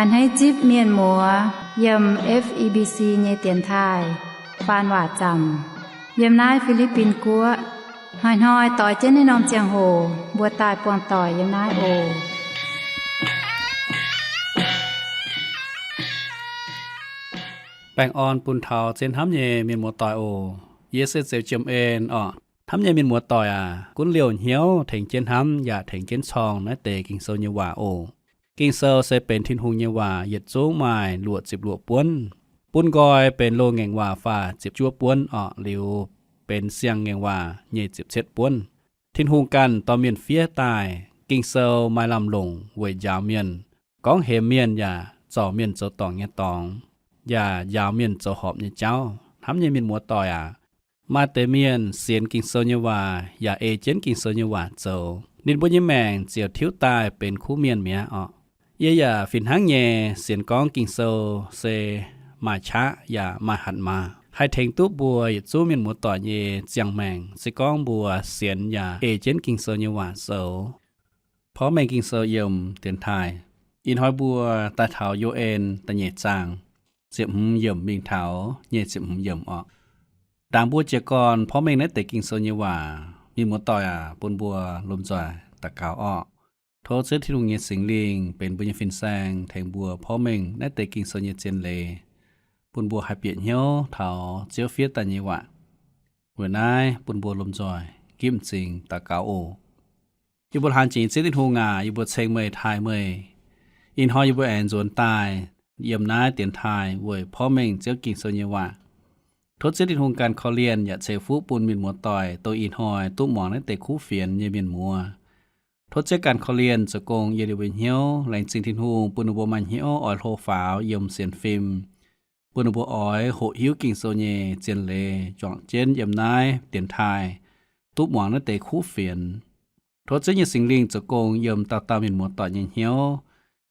A'hneiv zipv mienh muoz yiem F E B C nyei dienx taaih faan waac zaamc yiem naaiv Fi^li^bin Guoqv. Hnoi-hnoi doix jienv naaiv norm ziangh hoc mbuo daaih buangh doic yiem naaiv oc. Baengh orn bun taux zien hnamv nyei mienh muoz doic oc. Yie se Zeux Jiem En orqc. Hnamv nyei mienh muoz doic aac, gunv liouh hnyouv tengx jienv hnamv yaac tengx jienv corng naaiv deix Ging-Sou nyei waac oc. Ging-Sou se benx Tin-Hungh nyei waac, yietc zungv maaih luoqc ziepc luoqc buonv. Bun nqoi benx loz-ngaengc waac faah ziepc juov buonv orqc, liuz benx siang-ngaengc waac nyei ziepc cietv buonv. Tin-Hungh ganh dorh mienh fiev daaih. Ging-Sou maaih lamh longc weic njaaux mienh, gorngv hemx mienh yaac zorc mienh zoux dorngc nyei dorngx, yaac njaaux mienh zoux horpc nyei jauv. Hnamv nyei mienh muoz doic aac, maaih deix mienh sienx Ging-Sou nyei waac yaac ei jienv Ging-Sou nyei waac zoux, ninh mbuo nyei maengc ziouc tiuv daaih benx kuv mienh mi'aqv orqc. Yie yaac fih hnangv nyei sienx gorngv Ging-Sou se maaih qaqv yaac maaih hatc maaz, haih tengx duqv mbuo yietc zungv mienh muoz doic nyei ziangh maengc, se gorngv mbuo sienx yaac ei jienv Ging-Sou nyei waac zoux. Porv mengh Ging-Sou yiem dienx taaih. Ih hnoi mbuo daaih taux Yo^en da'nyeic zaang, ziepc hmz yiemc mingh taux nyic ziepc hmz yiemc orqc. Ndaangc mbuo jiez gorn porv mengh naaiv deix Ging-Sou nyei waac, mienh muoz doic aac, bun mbuo lomh nzoih daux gaux orqc. Tov Ziouv Tin-Hungh nyei Singx Lingh benx mbuo nyei fin-saeng tengx mbuo porv mengh naaiv deix Ging-Sou nyei zien leiz, bun mbuo haih bieqc hnyouv taux Ziouv fiev daaih nyei waac. Weic naaiv bun mbuo lomh nzoih ginv m'zing daux gaux oc. Yie mbuo hlang jiex nyei Ziouv Tin-Hungh aac, yie mbuo ceng meih, taaih meih. Ih hnoi yie mbuo aengx nzuonx daaih yiem naaiv dienx taaih weic porv mengh Ziouv Ging-Sou nyei waac. Tov Ziouv Tin-Hungh ganh korv-lienh yaac ceix fuqv bun mienh muoz doic dongh ih hnoi duqv muangx naaiv deix kuv fienx nyei mienh muoz. Tov Ziouv ganh korv-lienh zoux gong yiem ninh mbuo hnyouv. Laengz zingh Tin-Hungh bun ninh mbuo maaih hnyouv oix hlo faaux yiem sienx fim, bun ninh mbuo oix hoqc hiuv Ging-Sou nyei zien leiz juangc jienv yiem naaiv dienx taaih duqv muangx naaiv deix kuv fienx. Tov Ziouv nyei Singx Lingh zoux gong yiem dauh dauh mienh muoz doic nyei hnyouv,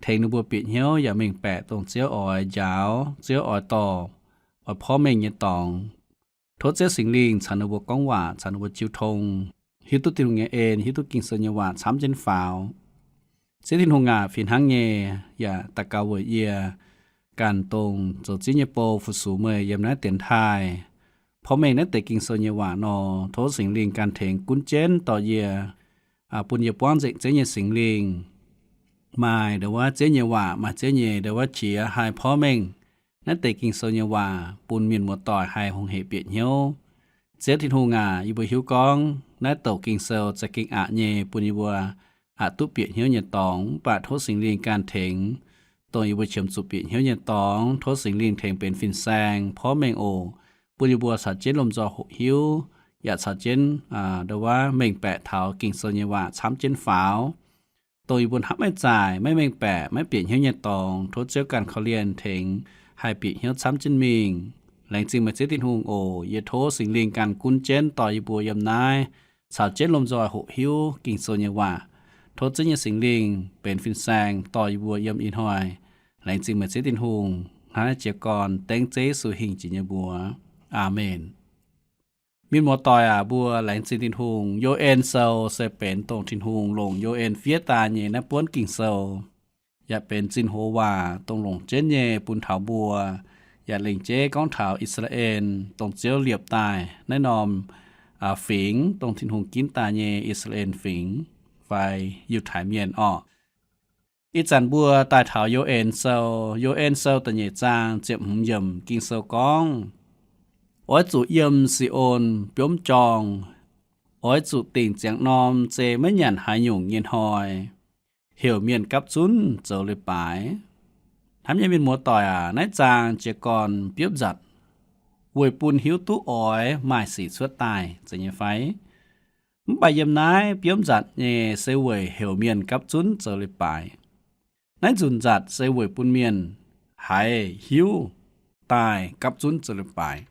tengx ninh mbuo bieqc hnyouv yaac mengh baeqc dongh Ziouv oix njaaux, Ziouv oix dorh, oix porv mengh nyei dorngx. Tov Ziouv Singx Lingh caux ninh mbuo gorngv waac, caux ninh mbuo jiu tong, hiuv duqv Tin-Hungh nyei en, hiuv duqv Ging-Sou nyei waac camv jienv faaux. Ziouv Tin-Hungh aac, fih hnangv nyei yaac daux gaux weic yie ganh dongh zoux Ziouv nyei bou fu-sux meih yiem naaiv dienx taaih porv mengh naaiv deix Ging-Sou nyei waac nor, tov Singx Lingh ganh tengx gunv jienv dorh yie, bun yie buangv nzengc Ziouv nyei Singx Lingh. Maaih ndo wuov Ziouv nyei waac, maaih Ziouv nyei ndo wuov qiex haih porv mengh naaiv deix Ging-Sou nyei waac bun mienh muoz doic haih hungh hec bieqc hnyouv. Ziouv Tin-Hungh aac, yie mbuo hiuv gorngv naaiv douc Ging-Sou za'gengh aqc nyei bun yie mbuo aqc duqv bieqc hnyouv nyei dorngx, mv baac tov Singx Lingh ganh tengx dongh yie mbuo qiemx zuqc bieqc hnyouv nyei dorngx. Tov Singx Lingh tengx benx fin-saeng porv mengh oc, bun yie mbuo caux jienv lomh nzoih hoqc hiuv, yaac caux jienv ndo wuov mengh baeqc taux Ging-Sou nyei waac camv jienv faaux. Dongh yie mbuo hnamv maiv zaaic, maiv mengh baeqc, maiv bieqc hnyouv nyei dorngx, tov Ziouv ganh korv-lienh tengx haih bieqc hnyouv camv jienv mingh. Laengz zingh meih Ziouv Tin-Hungh oc. Yie tov Singx Lingh ganh gunv jienv dorh yie mbuo yiem naaiv caux jienv lomh nzoih hoqc hiuv Ging-Sou nyei waac. Tov Ziouv nyei Singx Lingh benx fin-saeng dorh yie mbuo yiem ih hnoi. Laengz zingh meih Ziouv Tin-Hungh. Hnangv naaiv jiez gorn dengv Ziouv Yesu hingh jiex nyei mbuox. Aamen. Mienh muoz-doic aac, mbuo laengz zingh Tin-Hungh. Yo^en Sou se benx dongh Tin-Hungh longc Yo^en fiev daaih nyei naaiv buonv Ging-Sou, yaac benx zinh hoz waac dongh longc jienv nyei bun taux mbuo, yaac lengc jeiv gorngv taux I^saa^laa^en, dongh Ziouv liepc daaih naaiv norm fingx, dongh Tin-Hungh ginv daaih nyei I^saa^laa^en Fingx fai Yiutai Mienh orqc. Ih zanc mbuo daaih taux Yo^en Sou, Yo^en Sou da'nyeic zaang ziepc hmz yiemc Ging-Sou gorngv, oix zuqc yiem Si^on biomv jorng, oix zuqc dingc ziangx norm zei maiv nyanc haaix nyungc nyei hnoi, heuc mienh gapv zunv zoux leiz-baaix. Hnamv nyei mienh muoz-doic aac, naaiv zaang jiez gorn biopv nzatc weic bun hiuv duqv oix maaih sic cuotv daaih, zeiz nyei fai? Mv baac yiem naaiv biopv nzatc nyei se weic heuc mienh gapv zunv zoux leiz-baaix. Naaiv nzunc nzatc se weic bun mienh haiz hiuv daaih gapv zunv zoux leiz-baaix.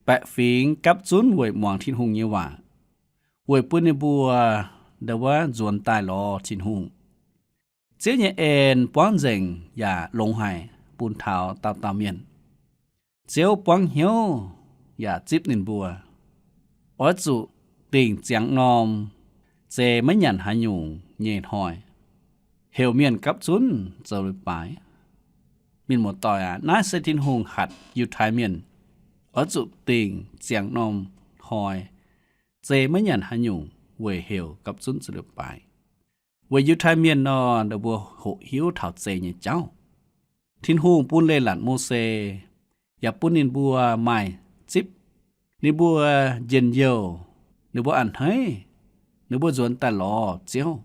Baeqc fingx gapv zunv weic muangx Tin-Hungh nyei waac, weic bun ninh mbuo ndo wuov nzuonx daaih lorz Tin-Hungh. Ziouv nyei en buangv nzengc yaac longx haic bun taux dauh dauh mienh. Ziouv buangv hnyouv yaac zipv ninh mbuo, oix zuqc dingc ziangx norm zei maiv nyanc haaix nyungc nyei hnoi, heuc mienh gapv zunv zoux leiz-baaix. Mienh muoz-doic aac, naaiv se Tin-Hungh hatc Yiutai Mienh oix zuqc dingc ziangx norm hnoi zei maiv nyanc haaix nyungc weic heuc gapv zunv ziepc leiz-baaix. Weic Yiutai Mienh nor, ninh mbuo hoqc hiuv taux zei nyei jauv. Tin-Hungh bun leiz-latc Mose, yaac bun ninh mbuo maaih zipv. Ninh mbuo njien-youh, ninh mbuo a'hneiv, ninh mbuo nzuonx daaih lorz Ziouv.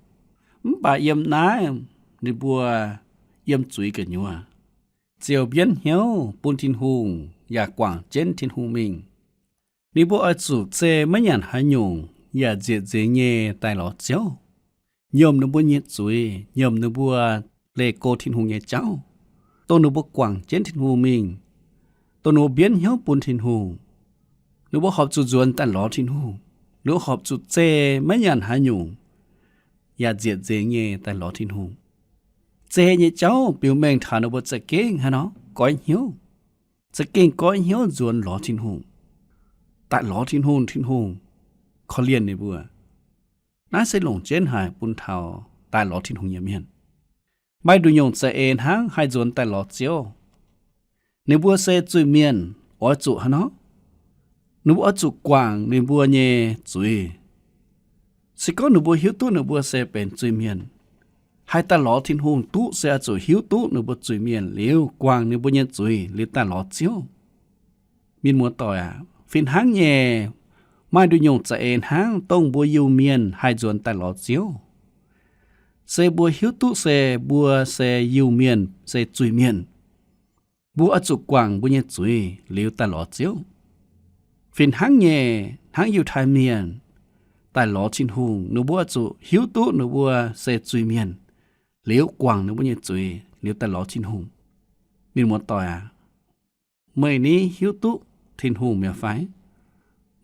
Mv baac yiem naaiv ninh mbuo yiem zuiz gu'nyuoz ziouc mbienv hnyouv bun Tin-Hungh yaac guangc jienv Tin-Hungh mingh. Ninh mbuo oix zuqc zei maiv nyanc haaix nyungc yaac nzieqc nzengx nyei daaih lorz Ziouv, nyiemc ninh mbuo nyei zuiz, nyiemc ninh mbuo leih go Tin-Hungh nyei jauv, dongh ninh mbuo guangc jienv Tin-Hungh mingh, dongh ninh mbuo mbienv hnyouv bun Tin-Hungh. Ninh mbuo horpc zuqc nzuonx daaih lorz Tin-Hungh. Ninh mbuo horpc zuqc zei maiv nyanc haaix nyungc yaac nzieqc nzengx nyei daaih lorz Tin-Hungh. Zei nyei jauv biux mengh taux ninh mbuo za'gengh haaix nor goiv hnyouv, za'gengh goiv hnyouv nzuonx lorz Tin-Hungh, daaih lorz Tin-Hungh, Tin-Hungh korv-lienh ninh mbuo. Naaiv se longc jienv haic bun taux daaih lorz Tin-Hungh nyei mienh. Maaih nduqc nyungc za'eix hnangv haih nzuonx daaih lorz Ziouv. Ninh mbuo se zuiz-mienh, oix zuqc haaix nor? Ninh mbuo oix zuqc guangc ninh mbuo nyei zuiz. Se gorngv ninh mbuo hiuv duqv ninh mbuo se benx zuiz-mienh, haih daaih lorz Tin-Hungh duqv se oix zuqc hiuv duqv ninh mbuo zuiz-mienh liuz guangc ninh mbuo nyei zuiz liuz daaih lorz Ziouv. Mienh muoz-doic aac, fih hnangv nyei, maaih nduqc nyungc za'eix hnangv dongh mbuo Iu-Mienh haih nzuonx daaih lorz Ziouv, se mbuo hiuv duqv se mbuo se Iu-Mienh, se zuiz-mienh. Mbuo oix zuqc guangc mbuo nyei zuiz liuz daaih lorz Ziouv. Fih hnangv nyei, hnangv Yiutai Mienh daaih lorz Tin-Hungh, ninh mbuo oix zuqc hiuv duqv ninh mbuo se zuiz-mienh, liuz guangc ninh mbuo nyei zuiz liuz daaih lorz Tin-Hungh. Mienh muoz-doic aac, meih ni hiuv duqv Tin-Hungh mi'aqv fai?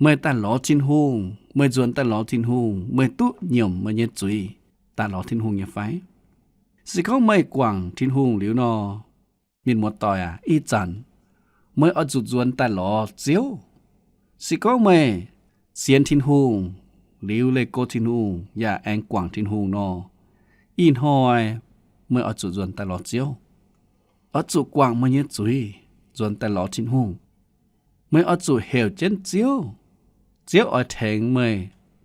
Meih daaih lorz Tin-Hungh, meih nzuonx daaih lorz Tin-Hungh, meih duqv nyiemc meih nyei zuiz daaih lorz Tin-Hungh nyei fai? Se gorngv meih guangc Tin-Hungh liuz nor, mienh muoz-doic aac, ih zanc meih oix zuqc nzuonx daaih lorz Ziouv. Se gorngv meih sienx Tin-Hungh liuz leih go Tin-Hungh yaac aengx guangc Tin-Hungh nor, ih hnoi meih oix zuqc nzuonx daaih lorz Ziouv. Oix zuqc guangc meih nyei zuiz, nzuonx daaih lorz Tin-Hungh. Meih oix zuqc heuc jienv Ziouv. Ziouv oix tengx meih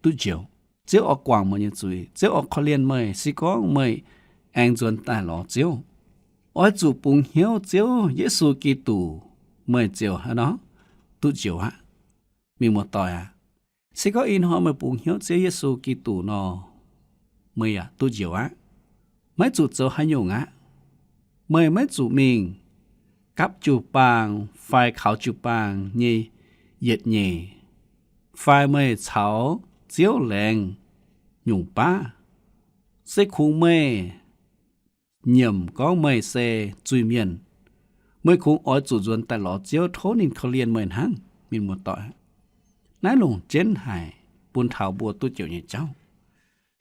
duqv njoux. Ziouv oix guangc meih nyei zuiz. Ziouv oix korv-lienh meih, se gorngv meih aengx nzuonx daaih lorz Ziouv. Oix zuqc bungx hnyouv Ziouv Yesu Giduc, meih ziouc haaix nor duqv njoux aqv. Mienh muoz-doic aac, se gorngv ih hnoi meih bungx hnyouv Ziouv Yesu Giduc nor, meih yaac duqv njoux aqv. Maiv zuqc zoux haaix nyungc aqv. Meih maiv zuqc mingh gapv jiu-baang fai kaux jiu-baang nyei yietc nyeic, fai meih caux Ziouv laengz nyungc baav. Se kungx meih nyiemc gorngv meih se zuiz-mienh, meih kungx oix zuqc nzuonx daaih lorz Ziouv tov ninh korv-lienh meih hnangv, mienh muoz-doic. Naaiv longc jienv haic bun taux mbuo duqv njoux nyei jauv.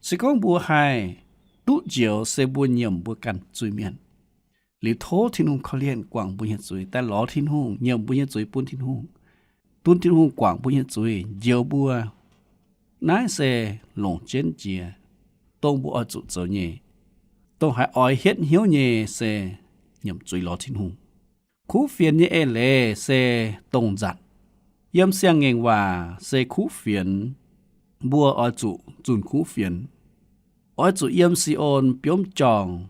Se gorngv mbuo haih duqv njoux se mbuo nyiemc mbuo ganh zuiz-mienh, liuz tov Tin-Hungh korv-lienh guangc mbuo nyei zuiz, daaih lorz Tin-Hungh, nyiemc mbuo nyei zuiz bun Tin-Hungh, bun Tin-Hungh guangc mbuo nyei zuiz, njoux mbuo. Naaiv se longc jienv jiex, dongh mbuo oix zuqc zoux nyei. Dongh haiz oix hietv hnyouv nyei se nyiemc zuiz lorz Tin-Hungh. Kuv fienx nyei eix leiz se dongh nzatc. Yiem Siang-Ngaengc Waac se kuv fienx, mbuo oix zuqc zunh kuv fienx, oix zuqc yiem Si^on biomv jorngh.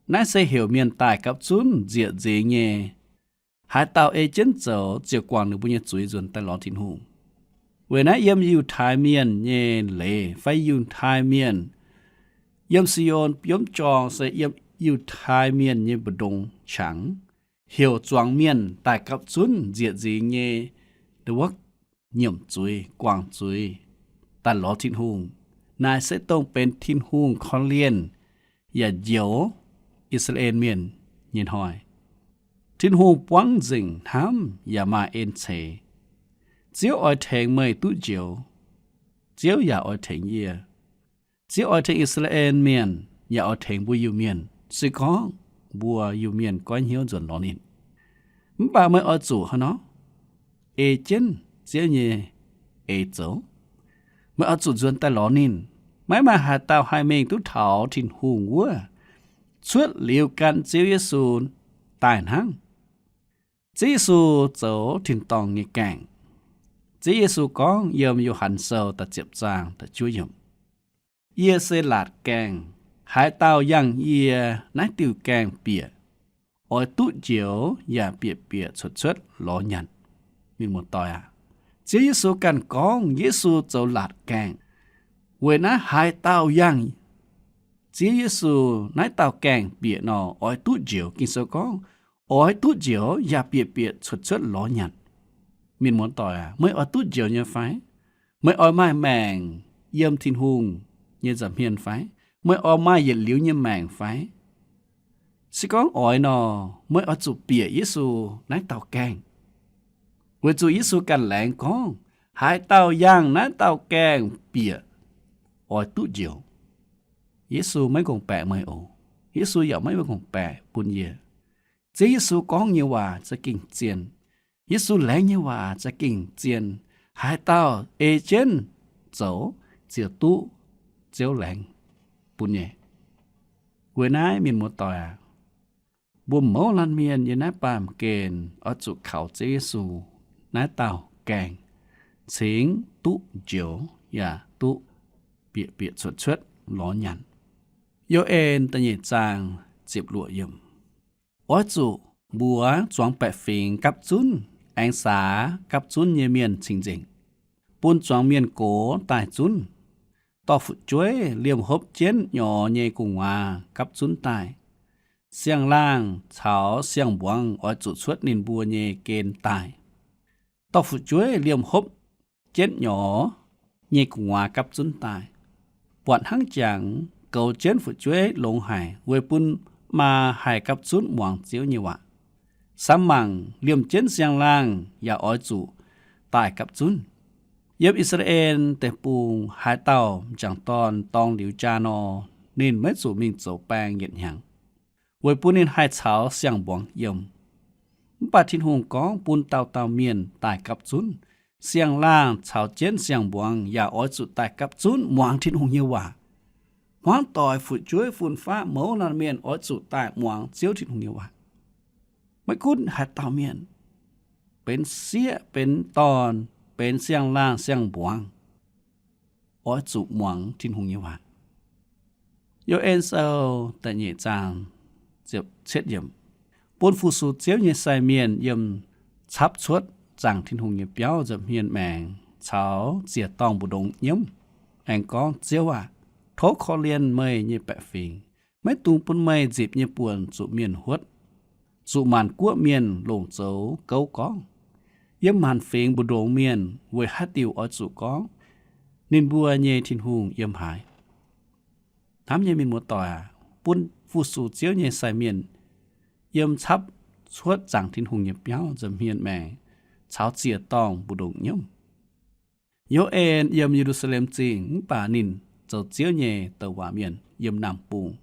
Naaiv se heuc mienh daaih gapv zunv nzieqc nzengx nyei. Haaix dauh ei jienv zoux ziouc guangc ninh mbuo nyei zuiz nzuonx daaih lorz Tin-Hungh. Weic naaiv yiem Yiutai Mienh nyei leiz fai Yiutai Mienh, yiem Si^on biomv jorngh se yiem Yiutai Mienh nyei mbu'ndongx qangx, heuc zuangx mienh daaih gapv zunv nzieqc nzengx nyei, wuov, nyiemc zuiz, guangc zuiz, daaih lorz Tin-Hungh. Naaiv se dongh benx Tin-Hungh korv-lienh yaac njoux I^saa^laa^en Mienh nyei hnoi. Tin-Hungh buangv nzengc hnamv yaac maaih en ceix. Ziouv oix tengx meih duqv njoux. Ziouv yaac oix tengx yie. Ziouv oix tengx I^saa^laa^en Mienh yaac oix tengx mbuo Iu-Mienh, se gorngv mbuo Iu-Mienh goiv hnyouv nzuonx lorz ninh. Mv baac meih oix zuqc haaix nor? Ei jienv Ziouv nyei eix zoux. Meih oix zuqc nzuonx daaih lorz ninh. Maiv maaih haaix dauh haih mingh duqv taux Tin-Hungh wuov, cuotv liuz gan Ziouv Yesu daaih hnangv. Ziouv Yesu zoux tin-dorngh nyei gaengh. Ziouv Yesu gorngv yiem Yo^han Sou da'ziepc zaang da'juov yiemc, Yie se laatc gaengh. Haaix dauh yangh yie, naaiv diuh gaengh bieqc oix duqv njoux yaac bieqc bieqc cuotv cuotv lorz nyanc. Mienh muoz-doic aac, Ziouv Yesu ganh gorngv Yesu zoux laatc gaengh. Weic naaiv haaix dauh yangh Ziouv Yesu, naaiv dauh gaengh bieqc nor oix duqv njoux. Ging-Sou gorngv, oix duqv njoux yaac bieqc bieqc cuotv cuotv lorz nyanc. Mienh muoz-doic aac, meih oix duqv njoux nyei fai? Meih oix maaih maengc yiem Tin-Hungh nyei nza'hmien fai? Meih oix maaih yietc liuz nyei maengc fai? Se gorngv oix nor, meih oix zuqc bieqc Yesu naaiv dauh gaengh. Weic zuqc Yesu ganh laengz gorngv, haaix dauh yangh naaiv dauh gaengh bieqc oix duqv njoux. Yesu maiv ngongh baeqc meih oc. Yesu yaac maiv ngongh baeqc bun yie. Ziouv Yesu gorngv nyei waac za'gengh zien. Yesu laengz nyei waac za'gengh zien. Haaix dauh ei jienv zoux ziouc duqv Ziouv laengz bun nyei. Weic naaiv mienh muoz-doic aac, mbuo mouz laanh mienh yiem naaiv baamh gen oix zuqc kaux Ziouv Yesu naaiv dauh gaengh cingx duqv njoux yaac duqv bieqc bieqc cuotv cuotv lorz nyanc. Yo^en da'nyeic zaang ziepc luoqc yiemc. Oix zuqc mbuox zuangx baeqc fingx gapv zunv, aengx saax gapv zunv nyei mienh cing-nzengc, bun zuangx mienh gox daaih zunv. Dorh fu'jueiv liemh hopv jienv nyorx nyei gu'nguaaz gapv zunv daaih. Siang-laangh caux siang-mbuangz oix zuqc cuotv ninh mbuo nyei gen daaih. Dorh fu'jueiv liemh hopv jienv nyorx nyei gu'nguaaz gapv zunv daaih. Buatc hnangv jangx goux jienv fu'jueiv longx haic, weic bun maa haih gapv zunv muangx Ziouv nyei waac. Samx mangc liemh jienv siang-laangh yaac oix zuqc daaih gapv zunv. Yiem I^saa^laa^en Deic-Bung haaix dauh m'jangc dorn dorng liuz jaa nor, ninh maiv zuqc mingh zoux baeng yietc hnyangx, weic bun ninh haih caux siang-mbuangz yiem. Mv baac Tin-Hungh gorngv bun dauh dauh mienh daaih gapv zunv. Siang-laangh caux jienv siang-mbuangz yaac oix zuqc daaih gapv zunv muangx Tin-Hungh nyei waac. Hmuangv doic, fu'jueiv, fun-faqv, mouz laanh mienh oix zuqc daaih muangx Ziouv Tin-Hungh nyei waac. Maiv gunv haaix dauh mienh, benx sieqv, benx dorn, benx siang-laangh, siang-mbuangz, oix zuqc muangx Tin-Hungh nyei waac. Yo^en Sou da'nyeic zaang ziepc cietv yiemc. Bun fu-sux Ziouv nyei sai mienh yiem capv cuotv zaangc Tin-Hungh nyei biauv nza'hmien maengx caux ziec-dorngh mbu'ndongx nyiemv, aengx gorngv, Ziouv aah! Tov korv-lienh meih nyei baeqc fingx. Maiv dungx bun meih nzipc nyei buonc zuqc mienh huotv, zuqc maanc guoqv mienh longc zoux gouv gorngv, Yiem maanc fingx mbu'ndongx mienh weic haaix diuc oix zuqc gorngv, Ninh mbuo nyei Tin-Hungh yiem haaix? Hnamv nyei mienh muoz-doic aac, bun fu-sux Ziouv nyei sai mienh yiem capv cuotv zaangc Tin-Hungh nyei biauv nza'hmien maengx caux ziec-dorngh mbu'ndongx nyiemv. Yo^en yiem Ye^lu^saa^lem Zingh, mv baac ninh zoux Ziouv nyei douc waac mienh yiem Naamh Bung.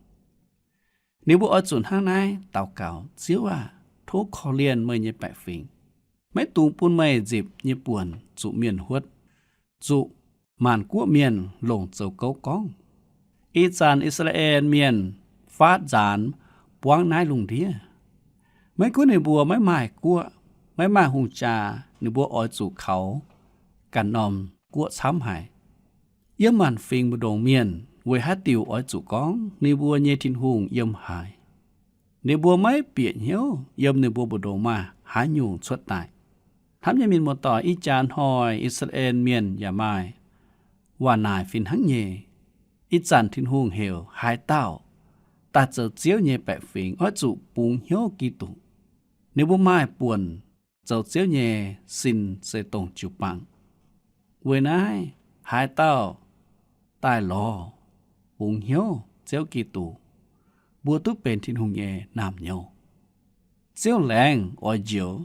Ninh mbuo oix zuqc hnangv naaiv daux gaux, Ziouv aah! Tov korv-lienh meih nyei baeqc fingx. Maiv dungx bun meih nzipc nyei buonc zuqc mienh huotv, zuqc maanc guoqv mienh longc zoux gouv gorngv, Ih zanc I^saa^laa^en Mienh faatv nzaanx buangv naaiv lungh ndiev. Maiv gunv ninh mbuo maiv maaih guoqv, maiv maaih hungh jaa, ninh mbuo oix zuqc kaux ganh norm guoqv camv haic. Yiem maanc fingx mbu'ndongx mienh weic haaix diuc oix zuqc gorngv, Ninh mbuo nyei Tin-Hungh yiem haaix? Ninh mbuo maiv bieqc hnyouv yiem ninh mbuo mbu'ndongx maaih haaix nyungc cuotv daaih. Hnamv nyei mienh muoz-doic, ih jaax hnoi I^saa^laa^en Mienh yaac maaih waac naaic fih hnangv nyei. Ih zanc Tin-Hungh heuc haaix dauh daaih zoux Ziouv nyei baeqc fingx oix zuqc bungx hnyouv Giduc. Ninh mbuo maaih buonc zoux Ziouv nyei sin se dongh jiu-baang. Weic naaiv haaix dauh daaih lorz bungx hnyouv Ziouv Giduc, mbuo duqv benx Tin-Hungh nyei naamh nyouz. Ziouv laengz oix njoux.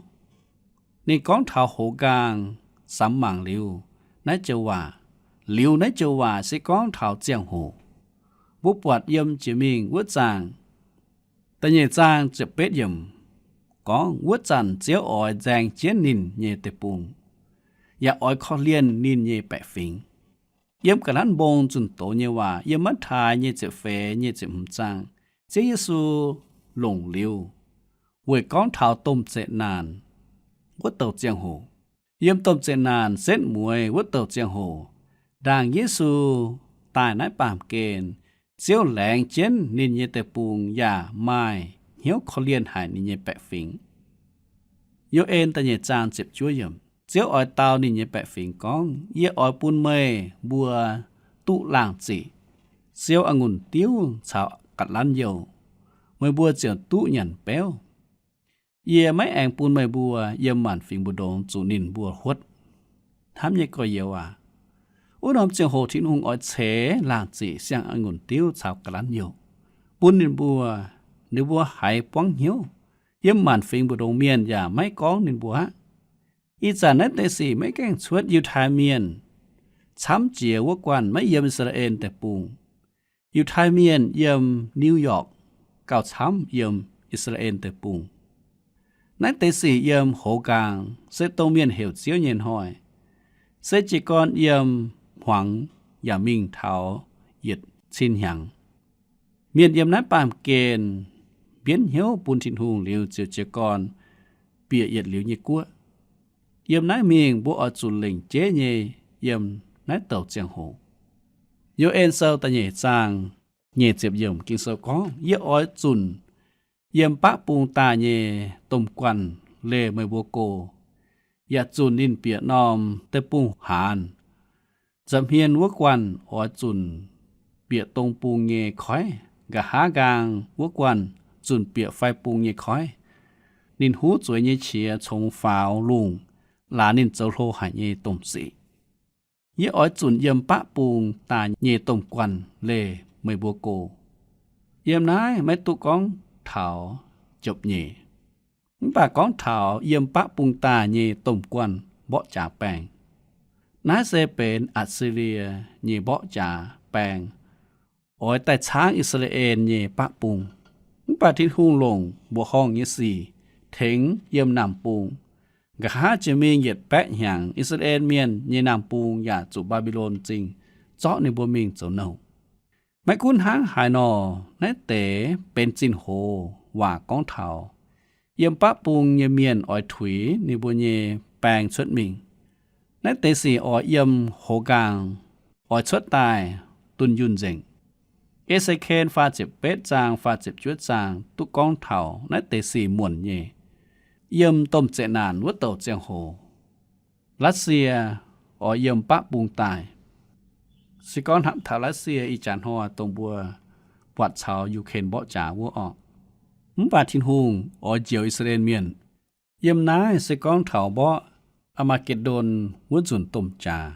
Ninh gorngv taux hoz nqaang samx mangc liuz naaiv joux waac, liuz naaiv joux waac se gorngv taux ziangh hoc. Mbuo buatc yiem jiex mingh wuov zaangc da'nyeic zaang ziepc betv yiemc gorngv, wuov zanc Ziouv oix nzaeng jienv ninh nyei deic-bung, yaac oix korv-lienh ninh nyei baeqc fingx. Yiem ga'naaiv mbong zunh doz nyei waac, yiem Matv^taai nyei ziepc feix nyei ziepc hmz zaang, Ziouv Yesu longc liuz weic gorngv taux domh zeqc naanc wuov douc ziangh hoc. Yiem domh zeqc naanc setv mueiz wuov douc ziangh hoc, ndaangc Yesu daaih naaiv baamh gen, Ziouv laengz jienv ninh nyei deic-bung yaac maaih hnyouv korv-lienh haic ninh nyei baeqc fingx. Yo^en da'nyeic zaang ziepc juov yiemc, Ziouv oix dau ninh nyei baeqc fingx gorngv, Yie oix bun meih mbuo duqv laangh ziqc, siou a'ngunc diuv caux ga'lanv youh, meih mbuo ziouc duqv nyanc beuv. Yie maiv aengx bun meih mbuo yiem maanc fingx mbu'ndongx zuqc ninh mbuo huotv. Hnamv nyei gorx-youz aac, wuov norm ziangh hoc Tin-Hungh oix ceix laangh ziqc siang a'ngunc diuv caux ga'lanv youh bun ninh mbuo. Ninh mbuo haiz buangv hnyouv. Yiem maanc fingx mbu'ndongx mienh yaac maiv gorngv ninh mbuo aqv. Ih zanc naaiv deix sic maiv gaengh cuotv Yiutai Mienh camv jiex wuov guanh maiv yiem I^saa^laa^en Deic-Bung. Yiutai Mienh yiem New York gauh camv yiem I^saa^laa^en Deic-Bung. Naaiv deix sic yiem hoz nqaang se dongh mienh heuc Ziouv nyei hnoi, se jiez gorn yiem hmuangx yaac mingh taux yietc cin hnyangx. Mienh yiem naaiv baamh gen mbienv hnyouv bun Tin-Hungh liuz ziouc jiez gorn bieqc yietc liuz nyei guoqv. Yiem naaiv mingh mbuo oix zuqc lengc jeiv nyei yiem naaiv douc ziangh hoc. Yo^en Sou da'nyeic zaang nyeic ziepc yiemc Ging-Sou gorngv, Yie oix zunc yiem baqv bung daaih nyei domh guanh leih meih mbuo go, yaac zunc ninh bieqc norm deic-bung haanz. Nza'hmien wuov guanh oix zunc bieqc dong bung nyei koiv, nqa'haav nqaang wuov guanh zunc bieqc fai bung nyei koiv. Ninh huv zueiz nyei qiex congx faaux lungh, laaz ninh zoux hlo haic nyei domh sic. Yie oix zunc yiem baqv bung daaih nyei domh guanh leih meih mbuo go. Yiem naaiv maiv duqv gorngv taux jopv-nyeic, mv baac gorngv taux yiem baqv bung daaih nyei domh guanh mborqv jaax baeng. Naaiv se benx Atc^si^lie nyei mborqv jaax baeng, oix daaih caangv I^saa^laa^en nyei baqv bung. Mv baac Tin-Hungh longc mbuoqc horngh nyei sic tengx yiem naamh bung. Nqa'haav jiex mingh yietc baeqv hnyangx, I^saa^laa^en Mienh nyei naamh bung yaac zuqc Mbaa^mbi^lon Zingh zorqv ninh mbuo mingh zoux nouh. Maiv gunv hnangv haaix nor, naaiv deix benx zinh hoz waac gorngv taux yiem baqv bung nyei mienh oix tuix ninh mbuo nyei baeng cuotv mingh. Naaiv deix sic oix yiem hoz nqaang oix cuotv daaih dunh yunh nzengc. E^se^ken faah ziepc betv zaang, faah ziepc juov zaang duqv gorngv taux naaiv deix sic muonc nyei. Yiem domh zeqc naanc wuov douc ziangh hoc, Laatv^sie oix yiem baqv bung daaih. Se gorngv hnamv taux Laatv^sie ih jaax hnoi dongh mbuo buatc caux Yu^ken mborqv jaax wuov orqc, mv baac Tin-Hungh oix njoux I^saa^laa^en Mienh. Yiem naaiv se gorngv taux mborqv Aa^maa^ge^ndon wuov nzunc domh jaax,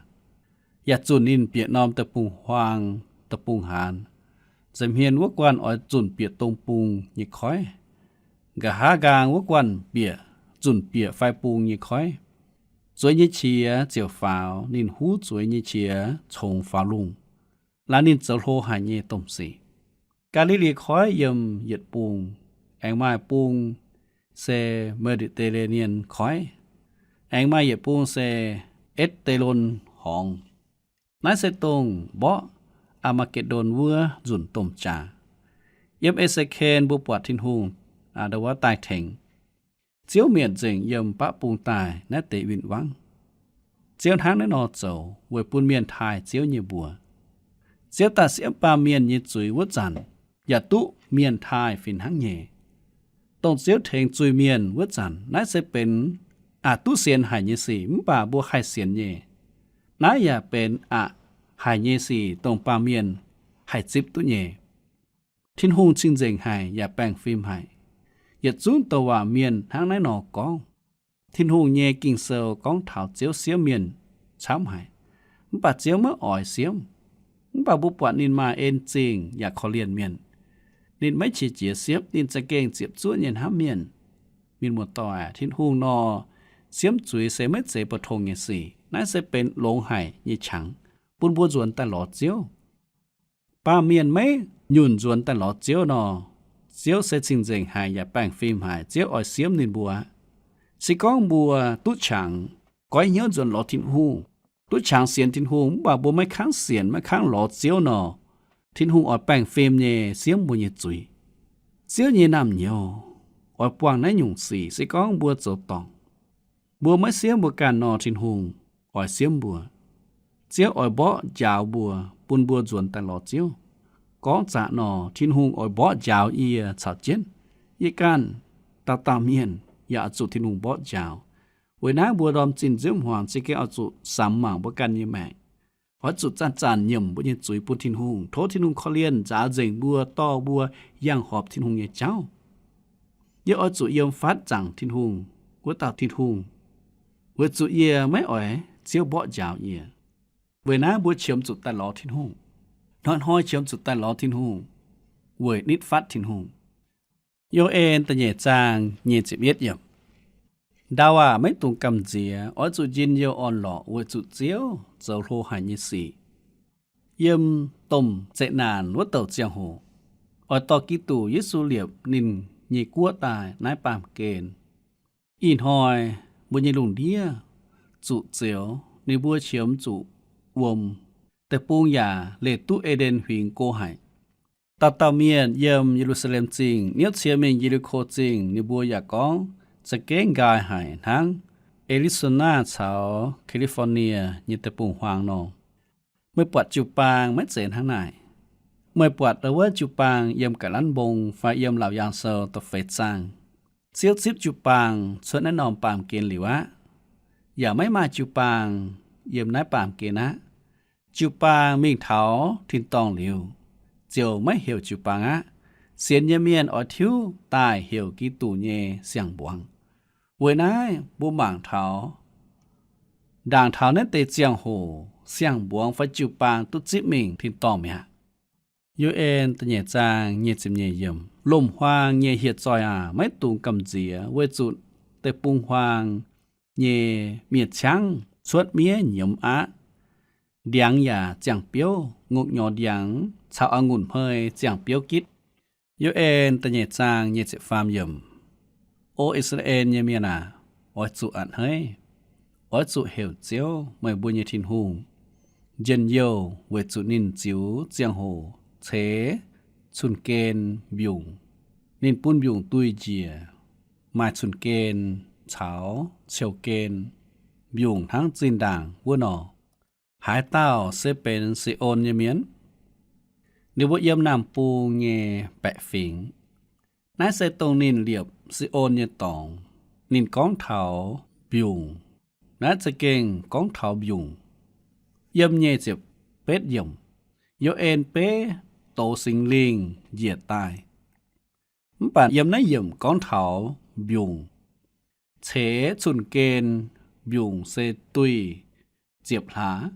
yaac zunc ninh bieqc norm deic-bung-huaang, deic-bung-haanz. Nza'hmien wuov guanh oix zunc bieqc dong bung nyei koiv. Nqa'haav nqaang wuov guanh bieqc, zunc bieqc fai bung nyei koiv. Zueiz nyei qiex ziouc faaux, ninh huv zueiz nyei qiex congx faaux lungh, laaz ninh zoux hlo haic nyei domh sic. Gaa^li^li Koiv yiem yietc bung, aengx maaih bung se Mediterranean Koiv, aengx maaih yietc bung se Etc^de^lon Horngz. Naaiv se dongh mborqv Aa^maa^ge^ndon wuov nzunc domh jaax. Yiem E^se^ken mbuo buatc Tin-Hungh ndo wuov daaih tengx Ziouv mietc nzengc yiem baqv bung daaih naaiv deix win-wangv. Ziouv hnangv naaiv nor zoux weic bun mienh taaih Ziouv nyei mbuox. Ziouv daaih siemv baamh mienh nyei zuiz wuov zanc, yaac duqv mienh taaih fih hnangv nyei. Dongh Ziouv tengx zuiz-mienh wuov zanc, naaiv se benx aqc duqv sienx haic nyei sic, mv baac mbuo haih sienx nyei. Naaiv yaac benx aqc haic nyei sic dongh baamh mienh haih zipv duqv nyei. Tin-Hungh cing-nzengc haic yaac baengh fim haic. Yietc zungv douc waac mienh hnangv naaiv nor gorngv. Tin-Hungh nyei Ging-Sou gorngv taux Ziouv siemv mienh camv haic, mv baac Ziouv maiv oix siemv. Mv baac mbuo buatc ninh maaih en zingh yaac korv-lienh mienh. Ninh maiv qiex jiez siemv, ninh za'gengh ziepc zuoqv nyei hnamv mienh. Mienh muoz-doic, Tin-Hungh nor, siemv zuiz se maiv zeiz pou-tong nyei sic. Naaiv se benx longx haic nyei qangx bun mbuo nzuonx daaih lorz Ziouv. Baamh mienh maiv nyunc nzuonx daaih lorz Ziouv nor, Ziouv se cing-nzengc haic yaac baengh fim haic. Ziouv oix siemv ninh mbuo. Se gorngv mbuo duqv qangx, goiv hnyouv nzuonx lorz Tin-Hungh, duqv qangx sienx Tin-Hungh, mv baac mbuo maiv kangv sienx, maiv kangv lorz Ziouv nor, Tin-Hungh oix baengh fim nyei siemv mbuo nyei zuiz. Ziouv nyei naamh nyouz oix buangh naaiv nyungc sic. Se gorngv mbuo zoux dorngc, mbuo maiv siemv mbuo ganh nor, Tin-Hungh oix siemv mbuo. Ziouv oix mborqv njaaux mbuo, bun mbuo nzuonx daaih lorz Ziouv. Gorngv zaqc nor, Tin-Hungh oix mborqv njaaux yie caux jienv. Yie ganh dauh dauh mienh yaac oix zuqc Tin-Hungh mborqv njaaux. Weic naaiv mbuo ndorm zinh nziouv hmuangx za'gengh oix zuqc samx mangc mbuo ganh nyei maengc. Oix zuqc zanc-zanc nyiemc mbuo nyei zuiz bun Tin-Hungh, tov Tin-Hungh korv-lienh nzaaux nzengc mbuo, dorh mbuo yangh horpc Tin-Hungh nyei jauv. Yie oix zuqc yiem fatv zaangc Tin-Hungh, wuov dauh Tin-Hungh, weic zuqc yie maiv oix Ziouv mborqv njaaux yie. Weic naaiv mbuo qiemx zuqc daaih lorz Tin-Hungh. Hnoi-hnoi qiemx zuqc daaih lorz Tin-Hungh, weic nitv fatv Tin-Hungh. Yo^en da'nyeic zaang nyic ziepc yietv yiemc. Ndau aah, maiv dungx gamh nziex, oix zuqc njien-youh orn-lorqc weic zuqc Ziouv zoux hlo haic nyei sic. Yiem domh zeqc naanc wuov douc ziangh hoc, oix dorh Giduc Yesu liepc ninh nyei guoqv daaih naaiv baamh gen. Ih hnoi mbuo nyei lungh ndiev zuqc zioux, ninh mbuo qiemx zuqc wuom, deic-bung yaac leih duqv E^nden Huingx go haic. Dauh dauh mienh yiem Ye^lu^saa^lem Zingh niouv cie mingh Ye^li^ko Zingh, ninh mbuo yaac gorngv za'gengh nqaai haic hnangv Arizona caux California nyei deic-bung-huaang nor. Meih buatc jiu-baang maiv zeiz hnangv naaic. Meih buatc wuov jiu-baang yiem Ga'lanv Mbong fai yiem Laauc Yaangh Sou da'feix zaang. Ziouv zipv jiu-baang cuotv naaiv norm baamh gen liuz aqv. Yaac maiv maaih jiu-baang yiem naaiv baamh gen aqv. Jiu-baang mingh taux tin-dorngh liuz, ziouc maiv heuc jiu-baang aqv. Sienx nyei mienh oix tiuv daaih heuc Giduc nyei siang-mbuangz. Weic naaiv mbuo mangc taux ndaangc taux naaiv deix ziangh hoc, siang-mbuangz fai jiu-baang duqv zipv mingh tin-dorngh mi'aqv. Yo^en da'nyeic zaang nyic ziepc nyeic yiemc. Lomc-huaang nyei hieh zoih aac, maiv dungx gamh nziex, weic zuqc deic-bung-huaang nyei miev-ciangv cuotv miev nyiemz aqv. Ndiangx yaac ziangh biouv, ngongh nyorx ndiangx caux a'ngunc hmei ziangh biouv gitv. Yo^en da'nyeic zaang nyic ziepc faam yiemc. O I^saa^laa^en nyei mienh aac, oix zuqc a'hneiv. Oix zuqc heuc Ziouv, meih mbuo nyei Tin-Hungh, njien-youh weic zuqc ninh ziux ziangh hoc ceix cun-gen mbiungc. Ninh bun mbiungc duih njiec, maaih cun-gen caux ciou-gen mbiungc hnangv zinh ndaangc wuov nor. Haaix dauh se benx Se^on nyei mienh? Ninh mbuo yiem naamh bung nyei baeqc fingx. Naaiv se dongh ninh liepc Se^on nyei dorngx. Ninh gorngv taux mbiungc. Naaiv za'gengh gorngv taux mbiungc. Yiem nyic ziepc betv yiemc, Yo^en beiv dox Singx Lingh njiec daaih. Mv baac yiem naaiv yiemc gorngv taux mbiungc. Ceix cun-gen mbiungc se duih ziepc hlaax.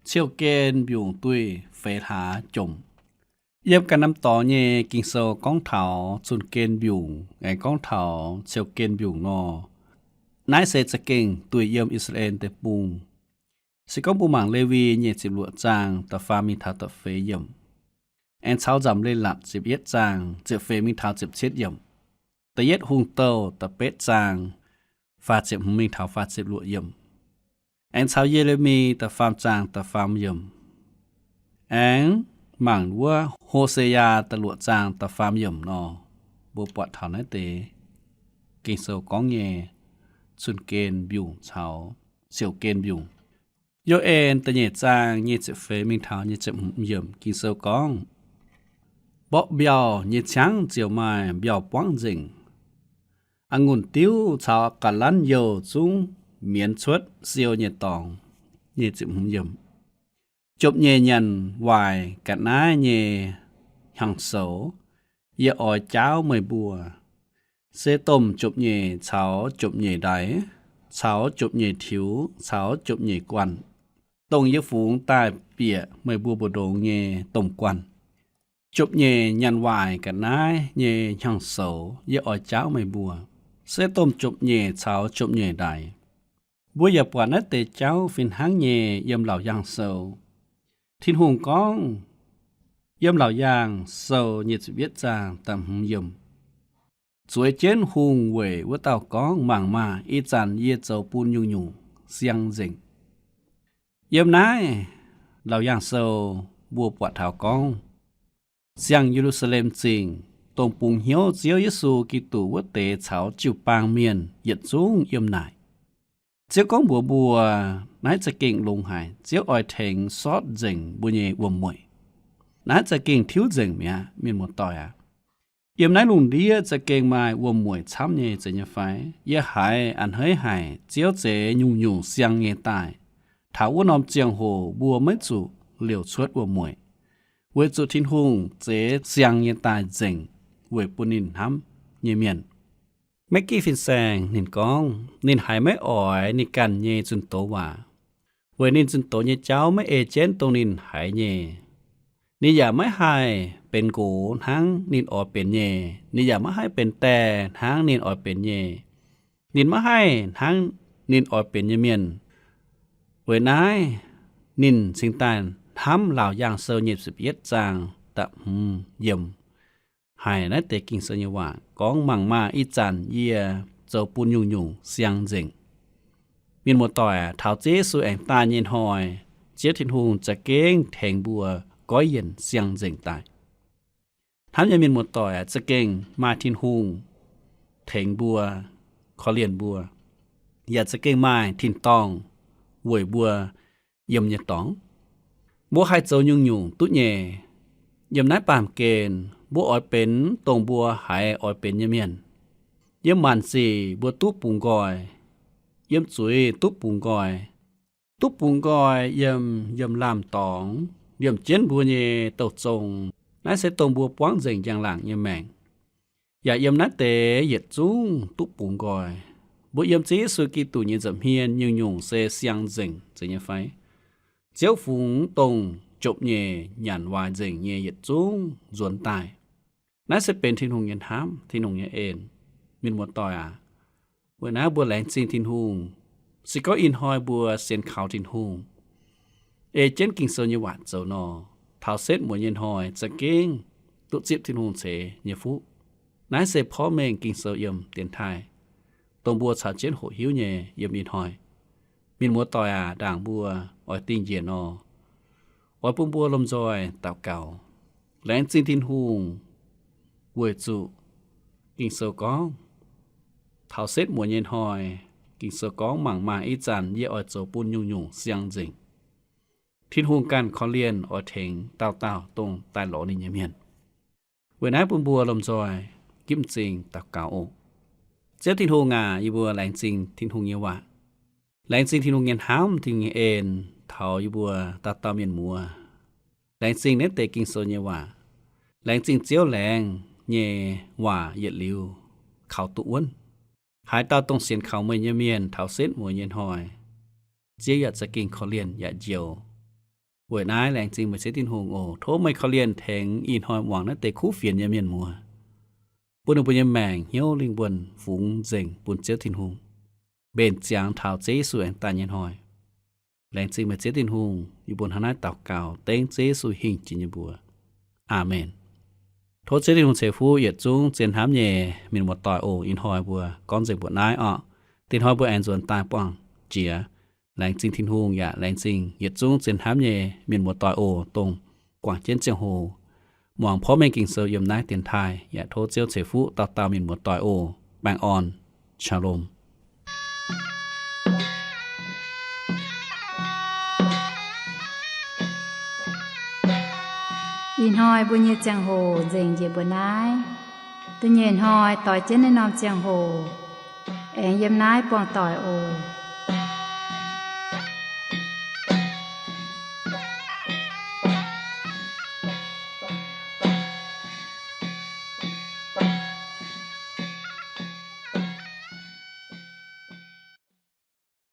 Ciou-gen mbiungc duih feix hlaax jomc. Yiem ganh norm dorngx nyei Ging-Sou gorngv taux cun-gen mbiungc aengx gorngv taux ciou-gen mbiungc nor, naaiv se za'gengh duih yiem I^saa^laa^en Deic-Bung. Se gorngv mbuo mangc Lewi nyic ziepc luoqc zaang da'faam mingh taux da'feix yiemc, aengx caux Nzamc Leiz-Latc ziepc yietv zaang ziepc feix mingh taux ziepc cietv yiemc, Da'yietv Hungh Douh da'betv zaang faah ziepc hmz mingh taux faah ziepc luoqc yiemc, aengx caux Ye^le^mi da'faam zaang da'faam yiemc, aengx mangc wuov Ho^se^yaa da'luoqc zaang da'faam yiemc nor, mbuo buatc taux naaiv deix Ging-Sou gorngv nyei cun-gen mbiungc caux ciou-gen mbiungc. Yo^en da'nyeic zaang nyic ziepc feix mingh taux nyic ziepc hmz yiemc Ging-Sou gorngv, mborqv mbiauh nyei ciangv ziouc maaih mbiauh buangv nzengc. A'ngunc diuv caux ga'lanv youh zungv mienz cuotv siou nyei dorngx. Nyic ziepc hmz yiemc, jomc-nyeic nyanc waaic ga'naaiv nyei hnyangx-soux yie oix jaauv meih mbuo. Se domh jomc-nyeic caux jomc-nyeic ndaix, caux jomc-nyeic tiux, caux jomc-nyeic guanh, dongh yie fungx daaih bieqc meih mbuo mbu'ndongx nyei domh guanh. Jomc-nyeic nyanc waaic ga'naaiv nyei hnyangx-soux yie oix jaauv meih mbuo. Se domh jomc-nyeic caux jomc-nyeic ndaix. Mbuo yaac buatc naaiv deix jauv fih hnangv nyei yiem Laauc Yaangh Sou. Tin-Hungh gorngv yiem Laauc Yaangh Sou nyic ziepc yietv zaang da'hmz yiemc, zueiz jienv hungh weic wuov dauh gorngv, mangc maah! Ih zanc yie zoux bun nyungc-nyungc siang nzengc. Yiem naaiv Laauc Yaangh Sou mbuo buatc taux gorngv, siang Ye^lu^saa^lem Zingh dongh bungx hnyouv Ziouv Yesu Giduc wuov deix caux jiu-baang mienh yietc zungv yiem naaic. Ziouv gorngv mbuox mbuo, naaiv za'gengh longx haic. Ziouv oix tengx sortv nzengc mbuo nyei wuom-mueic. Naaiv za'gengh tiuv nzengc mi'aqv, mienh muoz-doic aac. Yiem naaiv lungh ndiev za'gengh maaih wuom-mueic camv nyei, zeiz nyei fai? Yie haiz a'hneiv haic, Ziouv zeix nyungc-nyungc siang nyei daaih. Taux wuov norm ziangh hoc mbuo maiv zuqc liouc cuotv wuom-mueic, weic zuqc Tin-Hungh zeix siang nyei daaih nzengc weic bun ninh hnamv nyei mienh. Maiv gitv fin-saeng ninh gorngv, ninh haiz maiv oix ninh ganh nyei zunh doz waac, weic ninh zunh doz nyei jauv maiv ei jienv dongh ninh haiz nyei. Ninh yaac maiv haih benx nqox hnangv ninh oix benx nyei. Ninh yaac maiv haih benx die hnangv ninh oix benx nyei. Ninh maiv haih hnangv ninh oix benx nyei mienh. Weic naaiv ninh cingx daaih hnamv Laauc Yaangh Sou nyic ziepc yietv zaang da'hmz yiemc haic naaiv deix Ging-Sou nyei waac gorngv, mangc maah! Ih zanc yie zoux bun nyungc-nyungc siang nzengc. Mienh muoz-doic aac, taux Ziouv Yesu aengx daaih nyei hnoi, Ziouv Tin-Hungh za'gengh tengx mbuo goiv yienc siang nzengc daaih. Hnamv nyei mienh muoz-doic aac, za'gengh maaih Tin-Hungh tengx mbuo, korv-lienh mbuo, yaac za'gengh maaih tin-dorngh weic mbuo yiem nyei dorngx. Mbuo haih zoux nyungc-nyungc duqv nyei. Yiem naaiv baamh gen mbuo oix benx dongh mbuo haiz oix benx nyei mienh. Yiem maanc sic mbuo duqv bungx nqoi, yiem zuiz duqv bungx nqoi, duqv bungx nqoi yiem, yiem lamh dorngx, liemh jienv mbuo nyei douh zong. Naaiv se dongh mbuo buangv nzengc njang-laangc nyei maengc. Yaac yiem naaiv deix yietc zungv duqv bungx nqoi. Mbuo yiem Ziouv Yesu Giduc nyei nza'hmien nyungc-nyungc se siang nzengc, zeiz nyei fai? Ziouv fungx dongh jomc nyei, nyanc waaic nzengc nyei yietc zungv nzuonx daaih. Naaiv se benx Tin-Hungh nyei hnamv, Tin-Hungh nyei en. Mienh muoz-doic aac, weic naaiv mbuo laengz zingh Tin-Hungh. Se gorngv ih hnoi mbuo sienx kaux Tin-Hungh, ei jienv Ging-Sou nyei waac zoux nor, taux setv mueiz nyei hnoi za'gengh duqv zipv Tin-Hungh ceix nyei fuqv. Naaiv se porv mengh Ging-Sou yiem dienx taaih, dongh mbuo caux jienv hoqc hiuv nyei yiem ih hnoi. Mienh muoz-doic aac, ndaangc mbuo oix dingh njiec nor, oix bun mbuo lomh nzoih daux gaux, laengz zingh Tin-Hungh weic zuqc Ging-Sou gorngv, taux setv mueiz nyei hnoi, Ging-Sou gorngv, mangc maah! Ih zanc yie oix zoux bun nyungc-nyungc siang nzengc. Tin-Hungh ganh korv-lienh oix tengx dauh dauh dongh daaih lorz ninh nyei mienh. Weic naaiv bun mbuo lomh nzoih ginv m'zing daux gaux oc. Ziouv Tin-Hungh aac, yie mbuo laengz zingh Tin-Hungh nyei waac. Laengz zingh Tin-Hungh nyei hnamv, Tin-Hungh nyei en taux yie mbuo dauh dauh mienh muoz. Laengz zingh naaiv deix Ging-Sou nyei waac. Laengz zingh Ziouv laengz nyei waac yietc liuz kaux duqv wuonv. Haaix dauh dongh sienx kaux meih nyei mienh taux setv mueiz nyei hnoi, Ziouv yaac za'gengh korv-lienh yaac njoux. Weic naaiv laengz zingh meih Ziouv Tin-Hungh oc. Tov meih korv-lienh tengx ih hnoi muangx naaiv deix kuv fienx nyei mienh muoz, bun ninh mbuo nyei maengc hnyouv lingh wuonh fungx nzengc bun Ziouv Tin-Hungh, mbenc ziangx taux Ziouv Yesu aengx daaih nyei hnoi. Laengz zingh meih Ziouv Tin-Hungh. Yie mbuo hnangv naaiv daux gaux dengv Ziouv Yesu hingh jiex nyei mbuox. Aamen. Tov Ziouv Tin-Hungh ceix fuqv yietc zungv zien hnamv nyei mienh muoz-doic oc. Ih hnoi mbuo gorngv nzengc mbuoqc naaiv orqc. Dinh hnoi mbuo aengx nzuonx daaih buangh jiex. Laengz zingh Tin-Hungh yaac laengz zingh yietc zungv zien hnamv nyei mienh muoz-doic oc, dongh guangc jienv ziangh hoc muangx porv mengh Ging-Sou yiem naaiv dienx taaih. Yaac tov Ziouv ceix fuqv dauh dauh mienh muoz-doic oc. Baengh orn. Shalom. Ih hnoi mbuo nyei ziangh hoc nzengc njiec mbuo naaiv. Da'nyeic hnoi doix jienv naaiv norm ziangh hoc aengx yiem naaiv buangh doic oc.